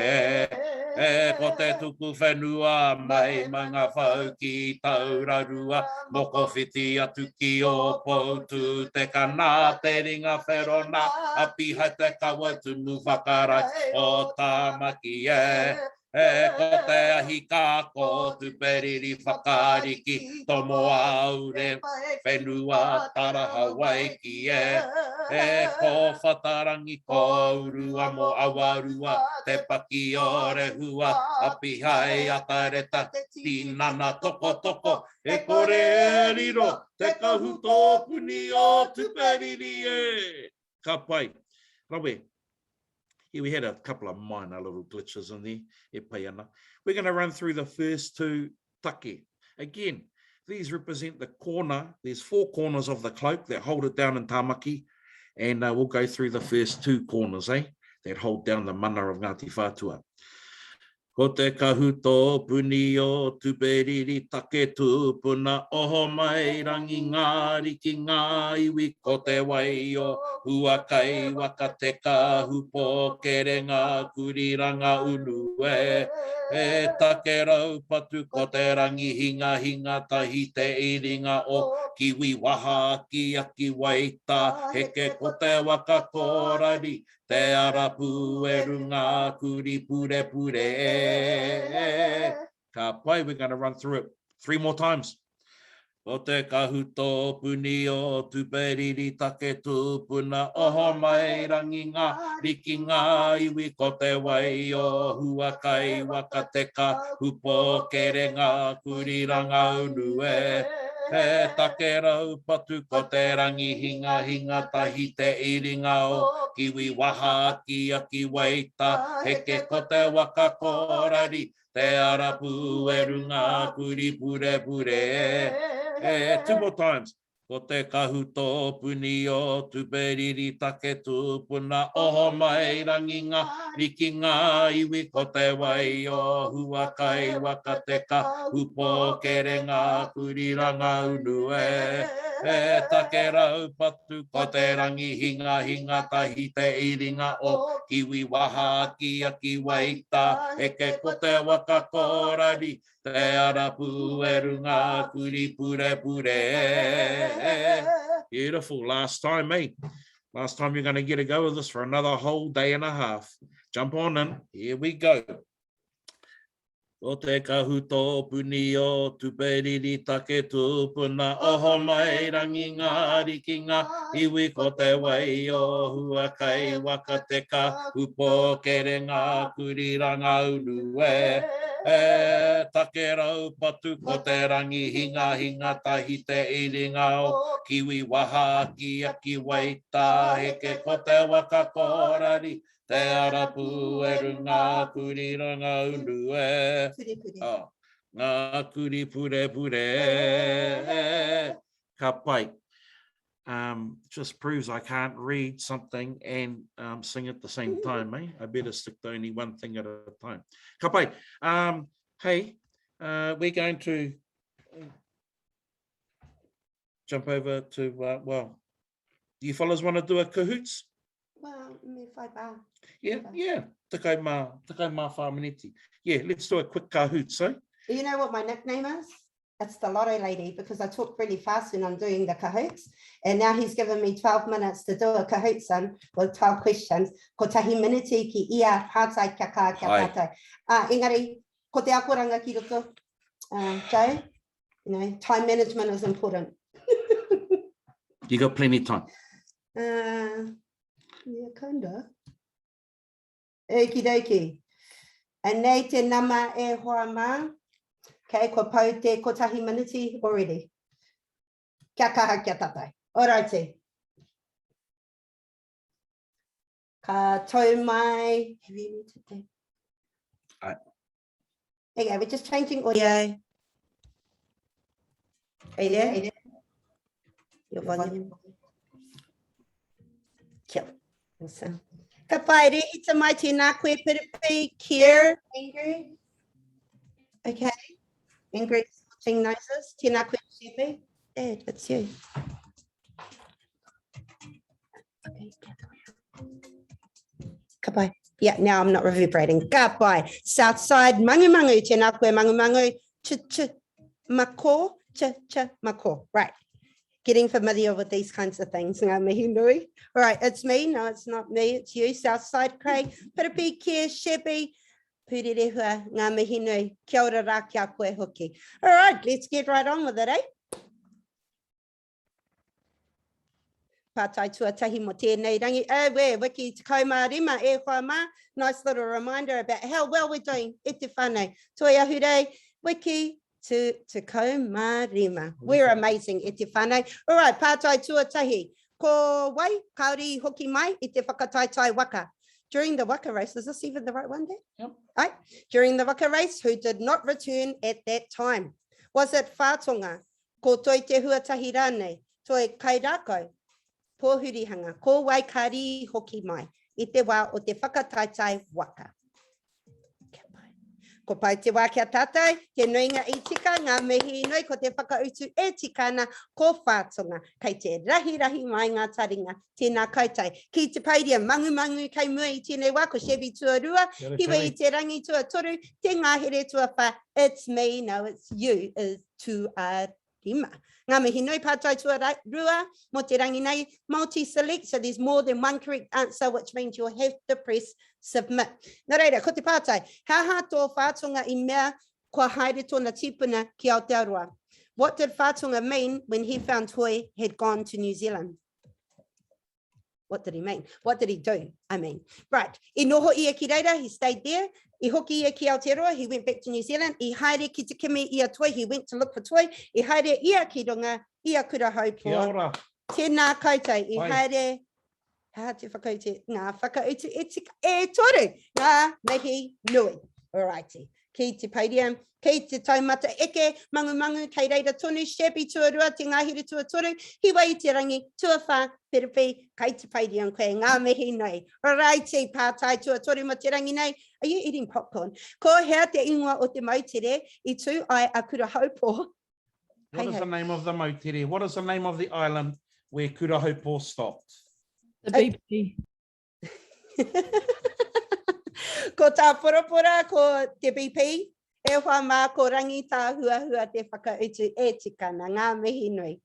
e ko te tuku whenua mai Maungawhau ki Taurarua Mokowhiti atu ki Ōpoutū te kana te ringa whero nā Apihai te kawa tumu whakarae o Tāmaki e E ko te ahi kā ko Tuperiri whakariki tomo aure whenua tara Hawaiki e E ko Whatarangi ko Uruamo Awarua te paki o Rehua Apihai Atareta Tinana Tokotoko E kore e riro te kahu tōpuni o Tuperiri e Ka pai. Rawe. Yeah, we had a couple of minor little glitches in there. E pai ana. We're going to run through the first two take. Again, these represent the corner. There's four corners of the cloak that hold it down in Tāmaki. And uh, we'll go through the first two corners, eh? That hold down the mana of Ngāti Whātua. Ko te kahu tōpuni o Tuperiri take tūpuna oho mai rangi ngā ariki ngā iwi ko te wai o Huakai waka te kahu pōkere ngā kuri ranga unu e e take raupatu ko te rangi hinga hinga tahi te iringa o Kiwi waha akiaki waita heke ko te waka kōrari Te ara pūeru ngā kuri purepure e. Ka pai, we're going to run through it three more times. Ko te kahu tōpuni o Tuperiri take tūpuna oho mai rangi ngā riki ngā iwi ko te wai o Huakai waka te kahu pōkere ngā kuri rangaunu e. He take raupatu ko te rangi hinga hinga tahi te iringa o Kiwi waha akiaki waita heke ko te waka korari te ara pūeru ngā kuri purepure e. E, two more times. Ko te kahu tōpuni o Tuperiri take tūpuna oho mai rangi ngā riki ngā iwi ko te wai o Huakai waka te kahu pōkere ngā kuri rangaunu e e take raupatu ko te rangi hinga hinga tahi te iringa o kiwi waha akiaki waita eke ko te waka korari Te ara pūeru ngā kuri purepure. Beautiful. Last time, eh? Last time you're going to get a go of this for another whole day and a half. Jump on in. Here we go. Ko te kahu tōpuni o Tuperiri take tūpuna oho mai rangi ngā ariki ngā iwi ko te wai o Huakai waka te kahu pōkere ngā kuri rangaunu e. E take raupatu ko te rangi hingahinga tahi te iringa o kiwi waha akiaki waita heke ko te waka korari te ara pūeru ngā kuri rangaunu e oh, ngā kuri purepure e ka pai um, just proves I can't read something and um, sing at the same time, eh? I better stick to only one thing at a time. Ka pai. Um, hey, uh, we're going to jump over to, uh, well, do you fellas want to do a cahoots? Well, me whai bā. Yeah, yeah. Tekau mā, tekau mā whā mineti. Yeah, let's do a quick cahoots, eh? You know what my nickname is? It's the lotto lady because I talk really fast when I'm doing the cahoots. And now he's given me 12 minutes to do a cahoots in with 12 questions. Ko tahi miniti ki ia pātai kia kā kia tātou. Uh, engari, ko te akoranga ki roto, uh, Joe, you know, time management is important. you got plenty of time. Uh, yeah, kinda. Okie dokie. Anei te nama e hoa mā. Okay, kua pau te kotahi miniti already. Kia kaha kia tatai. Alrighty. Ka tau mai. Have you muted there? Ai. Okay, we're just changing audio. Are you there? Your volume. Kia. Awesome. Ka pai, rehita mai tēnā koe, Piripi, Keir, Ingrid. Okay. Ingrid sorting noises. Tēnā koe, Shebi. Dad, it's you. Okay, Ka pai. Yeah, now I'm not reverberating. Ka pai. Southside, mangu mangu, tēnā koe, mangu mangu. Ch ch mako, ch ch mako. Right. Getting familiar with these kinds of things. Ngā mihi nui. All right, it's me. No, it's not me. It's you. Southside Craig. Piripi, Kia, Shebi. Pūrerehua, ngā mihi nui. Kia ora rā kia koe hoki. All right, let's get right on with it, eh? Pātai tuatahi mo tēnei rangi. Auē, wiki 15 e hoa mā. Nice little reminder about how well we're doing e te whānau. Toi ahurei, wiki tu, 15. We're amazing e te whānau. All right, pātai tuatahi. Ko wai, kāore i hoki mai i te whakataetae waka. During the waka race, is this even the right one there? Yep. Right. During the waka race, who did not return at that time? Was it Whātonga, Ko Toi Te Huatahi rānei, Toi Kairākau, Pōhurihanga, ko wai ka rī hoki mai i te wā o te whakataetae waka. Kia pai. Ko pai te wā ki a tātou, te nuinga i tika, ngā mihi nui, ko te whakautu e tika ana, ko Whātonga. Kei te rahirahi mai ngā taringa, tēnā koutou. Ki te pairia mangumangu kei mua i tēnei wā, ko Chevy tuarua, Hiwa i te rangi tuatoru, te ngahere tuawhā, it's me, no it's you, is tuarima. Ngā mihi nui pātai tuarua mō te rangi nei, multi-select, so there's more than one correct answer, which means you'll have to press submit. Nō reira, ko te pātai, he aha tō Whātonga i mea kua haere tōna tīpuna ki Aotearoa? What did Whātonga mean when he found Toi had gone to New Zealand? What did he mean? What did he do? I mean, right. I noho ia ki reira, he stayed there. I hoki ia ki Aotearoa, he went back to New Zealand. I haere ki te kimi i a Toi, he went to look for Toi. I haere ia ki runga i a Kura Haupō. Kia ora. Tēnā koutou, i Pai. haere, he aha te whakautu, ngā whakautu e tika, e toru, ngā mihi nui. Alrighty. Ki te podium, ki te taumata eke, mangumangu kei reira tonu, Shabby tuarua, te ngahere tuatoru, Hiwa i te rangi, tuawhā, Piripi, kei te podium koe, ngā mihi nui. Righty, pātai tuatoru mo te rangi nei, are you eating popcorn? Ko hea te ingoa o te moutere i tū ai a Kurahaupō? What is the name of the moutere? What is the name of the island where Kurahaupō stopped? The BP. Ko tā Porapora, ko te BP, e hoa mā, ko Rangitāhuahua te whakautu e tika ana. Ngā mihi nui.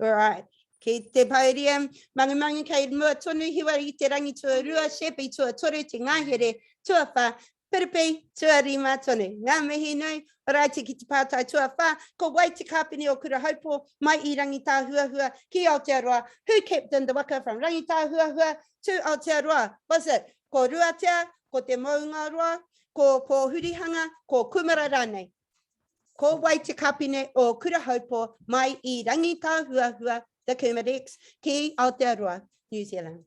Alright. Ki te podium, mangumangu kei mua tonu, hiwa i te rangi tuarua, Sheppy tuatoru, te ngahere tuawha, Piripi, tuarima tonu. Ngā mihi nui, Oraiti ki te pātai tuawhā, ko wai te kāpene o Kurahaupō mai i Rangitāhuahua ki Aotearoa? Who captained the waka from Rangitāhuahua to Aotearoa? Was it ko Ruatea, ko Te Moungaroa, ko Pōhurihanga, ko Kumara rānei? Ko wai te kāpene o Kurahaupō mai i Rangitāhuahua, the Kermadec, ki Aotearoa, New Zealand?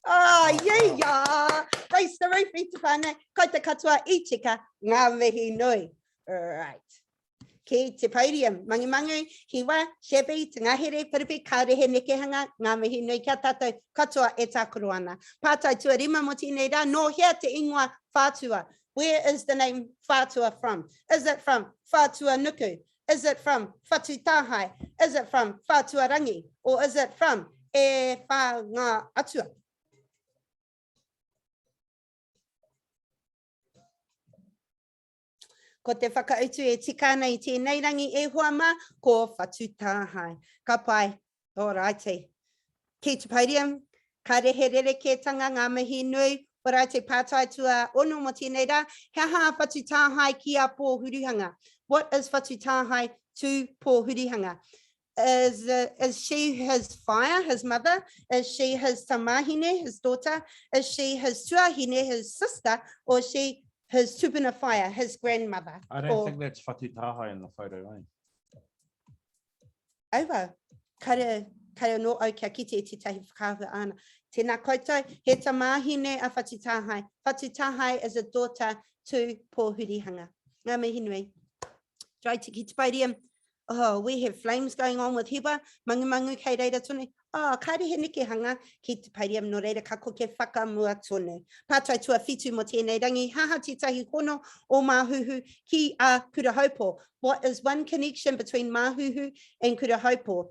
Ah, yeah, yeah. Raise the roof i te whānau. Koutou katoa i tika, ngā mihi nui. Right. Ki te podium, mangumangu, hiwa, Shabby, te ngahere, piripi, kāore he nekehanga, ngā mihi nui ki a tātou katoa e tākaro ana. Pātai tuarima mō tēnei rā, nō hea te ingoa Whātua? Where is the name Whātua from? Is it from Whātua Nuku? Is it from Whatutāhae? Is it from Whātuarangi? Or is it from E Whā Ngā Atua? Ko te whakautu e tika ana i tēnei rangi e hoa mā, ko Whatutāhae. Ka pai. Alrighty. Ki te podium, kāre he rerekētanga ngā mihi nui, Alrighty, pātai tua ono mō tēnei rā, he aha a Whatutāhae ki a Pōhuruhanga? What is Whatutāhae to Pōhurihanga? Is, is she his whaea, his mother? Is she his tamahine, his daughter? Is she his tuahine, his sister? Or is she his tupuna whaea, his grandmother? I don't or... think that's Whatutāhae in the photo, eh? Aua, kare, kare anō au kia kite i tētahi whakaahua āna. Tēnā koutou, he tamāhine a Whatutāhae. Whatutāhae is a daughter to Pōhurihanga. Ngā mihi nui. Dry tiki te podium. Oh, we have flames going on with Hiwa. Mangumangu kei reira tonu. Oh, kāre he nekehanga ki te podium, nō reira ka koke whakamua tonu. Pātai tuawhitu mō tēnei rangi, haha tētahi hono o Māhuhu ki a Kurahaupō. What is one connection between Māhuhu and Kurahaupō?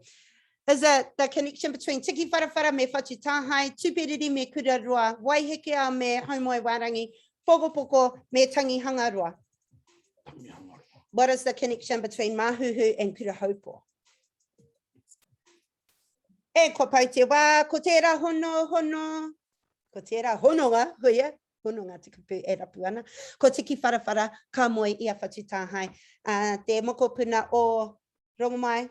Is it the connection between Tiki Wharawhara me Whatutāhae, Tuperiri me Kuraroa, Waihekea me Haumoewārangi, Pokopoko me Tangihangaroa? What is the connection between Māhuhu and Kurahaupō? E, kua pau te wā, ko tērā hono, hono, ko tērā hononga, huia, hononga te kupu e rapu ana, ko Tiki Wharawhara ka moe i a Whatutāhae, uh, te mokopuna o Rongomai,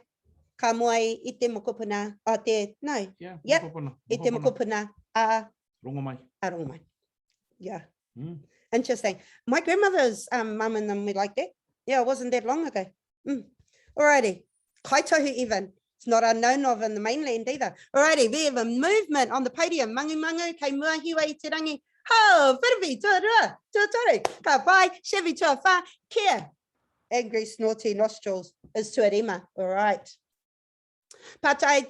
ka moe i te mokopuna, a te, no, yeah, yep, mokopuna, i te mokopuna a Rongomai. A Rongomai. Yeah. Mm. Interesting. My grandmother's um, mum and them were like that. Yeah, it wasn't that long ago. Mm. Alrighty. Kaitohu even. It's not unknown of in the mainland either. Alrighty, we have a movement on the podium. Mangu mangu, kei mua hiwa i te rangi. Ho, whiriwhi, tuarua, tuatoru, ka whai, Chevy tuawhā, kia. Angry snorty nostrils is tuarima. Alright. Pātai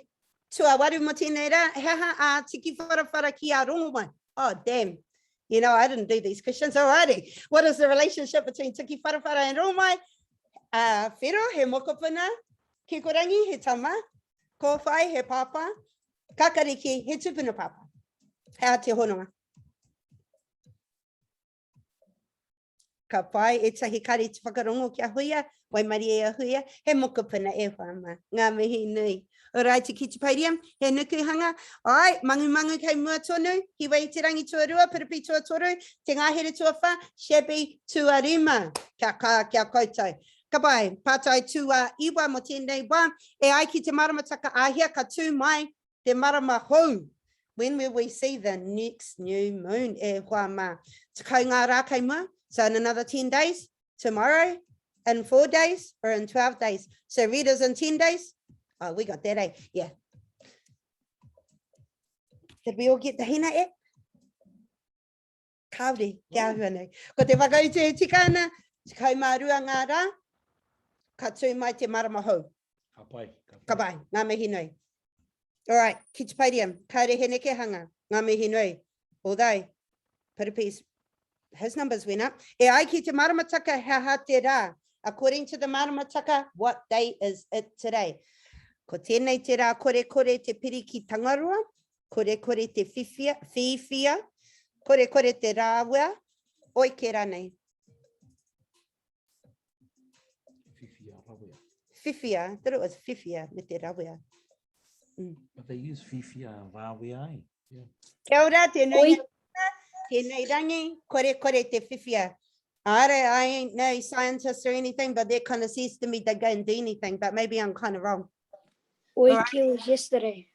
tuawaru mō tēnei rā, he aha a Tiki Wharawhara ki a Rongomai? Oh, damn. You know, I didn't do these questions. Alrighty. What is the relationship between Tiki Wharawhara and Rongomai? Uh, whero, he mokopuna. Kikorangi, he tama. Kōwhai, he pāpā. Kakariki, he tupuna pāpā. He aha te hononga? Ka pai ētahi kare te whakarongo ki a Huia, waimarie a Huia, he mokopuna e hoa ma. Ngā mihi nui. Alright, ki te podium, he nukuhanga. Ai, mangumangu kei mua tonu, hiwa i te rangi tuarua, piripi tuatoru, te ngahere tuawha, shabby tuarima. Kia kā ki a koutou. Ka pai, pātai tuaiwa mo tēnei wā, e ai ki te maramataka āhea ka tū mai Te marama hou! When will we see the next new moon, e hoa mā? Tekau ngā rā kei mua, so in another 10 days, tomorrow, in 4 days, or in 12 days. So readers in 10 days? Oh, we got that, eh? Yeah. Did we all get the Hina app? Kāore, te āhua nei. Ko te whakautu e tika ana, 12 ngā rā, ka tū mai te marama hou. Ka pai. Ka pai. Ka pai, ngā mihi nui. All right, ki te podium, kāore he nekehanga, ngā mihi nui. Although, Piripi's, his numbers went up. E ai ki te maramataka, he aha te rā? According to the maramataka, what day is it today? Ko tēnei te rā korekore te piri ki Tangaroa, korekore te whiwhia, whiwhia, korekore te rāwea, oi ke ranei. Whiwhia, rawea. Whiwhia, I thought it was whiwhia me te rawea. Mm. But they use whiwhia and rawea, eh? Yeah. Kia ora, tēnei, tēnei rangi, kore kore te whiwhia. I, don't, I ain't no scientist or anything, but that kind of says to me they go and do anything, but maybe I'm kind of wrong. Oi right. was yesterday.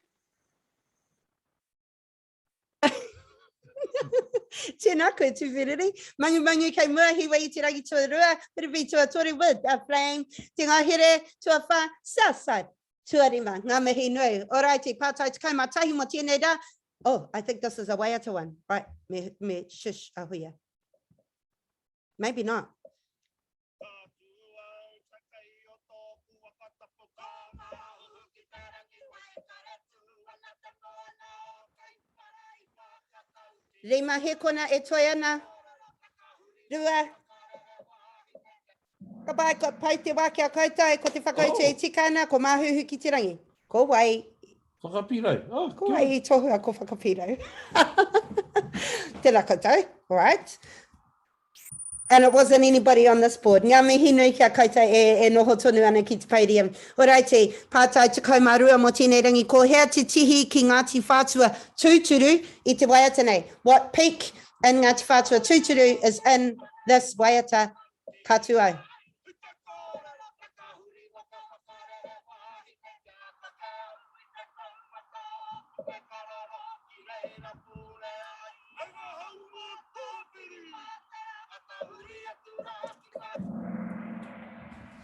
Tēnā koe, Tūwherere. Mangu mangu kei mua, hiwa i te rangi tuarua, piripi tuatoru with a flame, te ngahere tuawhā, Southside tuarima. Ngā mihi nui. Oraiti, pātai 11 mō tēnei rā. Oh, I think this is a waiata one. Right, me, me shush a huia. Maybe not. Rima hekona e toe ana. Rua. Ka pai, ka pai te wā ki a koutou, ko te whakautu e tika ana, ko Māhuhu ki te rangi. Ko wai? Whakapirau. Oh, ko wai i tohua ko Whakapirau. Tēnā koutou. All right. And it wasn't anybody on this board. Ngā mihi nui ki a koutou e, e noho tonu ana ki te podium. Oraiti, pātai 12 mō tēnei rangi, ko hea te tihi ki Ngāti Whātua tūturu i te waiata nei? What peak in Ngāti Whātua tūturu is in this waiata? Ka tū au.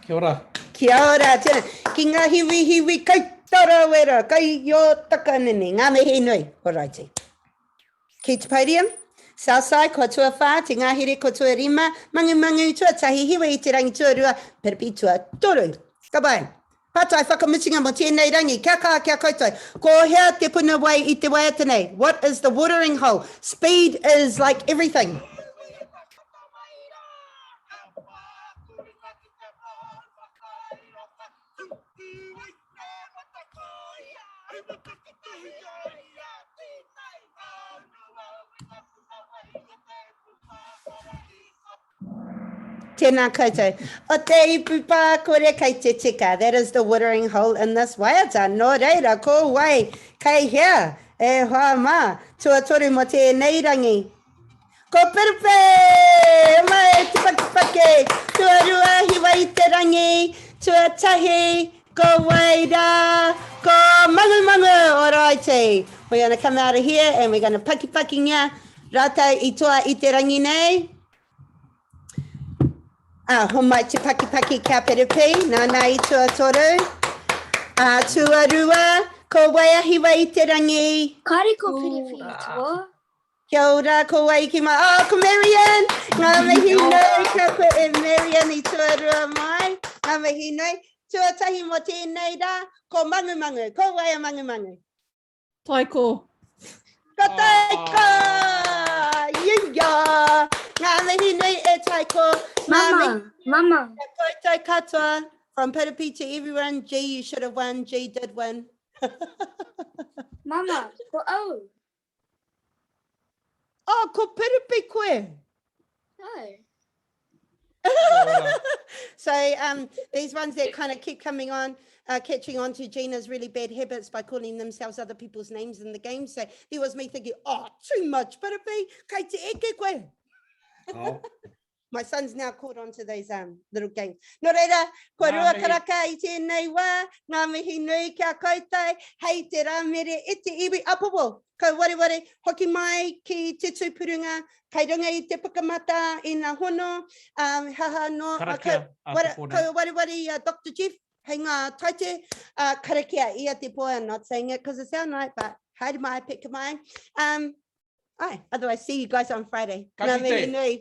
Kia ora. Kia ora, tēnā. Ki ngā hiwihiwi kai tarawera, kai o takanene, ngā mihi nui. Oraiti. Ki te podium, Southside, kua tuawhā, te ngahere kua tuarima, mangumangu, tuatahi, hiwa i te rangi tuarua, piripi tuatoru. Ka pai. Pātai whakamutunga mō tēnei rangi, kia kaha ki a koutou. Ko hea te puna wai i te waiata nei? What is the watering hole? Speed is like everything. Tēnā koutou. O te ipu pākore kei te tika. That is the watering hole in this waiata. Nō reira, ko wai kei hea? E hoa mā, tuatoru mō tēnei rangi. Ko Piripi! Mai te pakipaki! Tuarua, hiwa i te rangi. Tuatahi, ko wai rā? Ko Mangumangu! Oraiti. We're gonna come out of here and we're gonna pakipakingia rātou i toa i te rangi nei. Ā, homai te pakipaki kia Piripi, nāna i tuatoru. Ā, tuarua, ko wai a Hiwa i te rangi? Kāre ko Piripi i toa. Kia ora, ko wai ki mai? Oh, ko Marian! Ngā mihi nui, kia koe e Marian i tuarua mai. Ngā mihi nui. Tuatahi mō tēnei rā, ko Mangumangu. Ko wai a Mangumangu? Taiko. Ko Taiko! Yeah! Ngā mihi nui e Taiko. Mama, mama. Kia koutou katoa. From Piripi to everyone, G, you should have won. G did win. Mama, ko au. Oh, ko Piripi koe. No. So these ones that kind of keep coming on, catching on to Gina's really bad habits by calling themselves other people's names in the game. So there was me thinking, oh, too much, Piripi, kei te eke koe. Oh. My son's now caught on to those little games. Nō reira, kua Ngā rua mihi. karaka i tēnei wā, ngā mihi nui ki a koutou, hei te Rāmere e te iwi apopo. Kau wareware, hoki mai ki te tūpurunga, kei runga i te pukamata ina hono, haha noa, Karakia, a te pō nei. Kau wareware i a Doctor Jeff, hei ngā taite, karakia ia te pō, I'm not saying it because it's our night, but haere mai, peka mai. Ai, otherwise see you guys on Friday. Ka Ngā kite. mihi nui.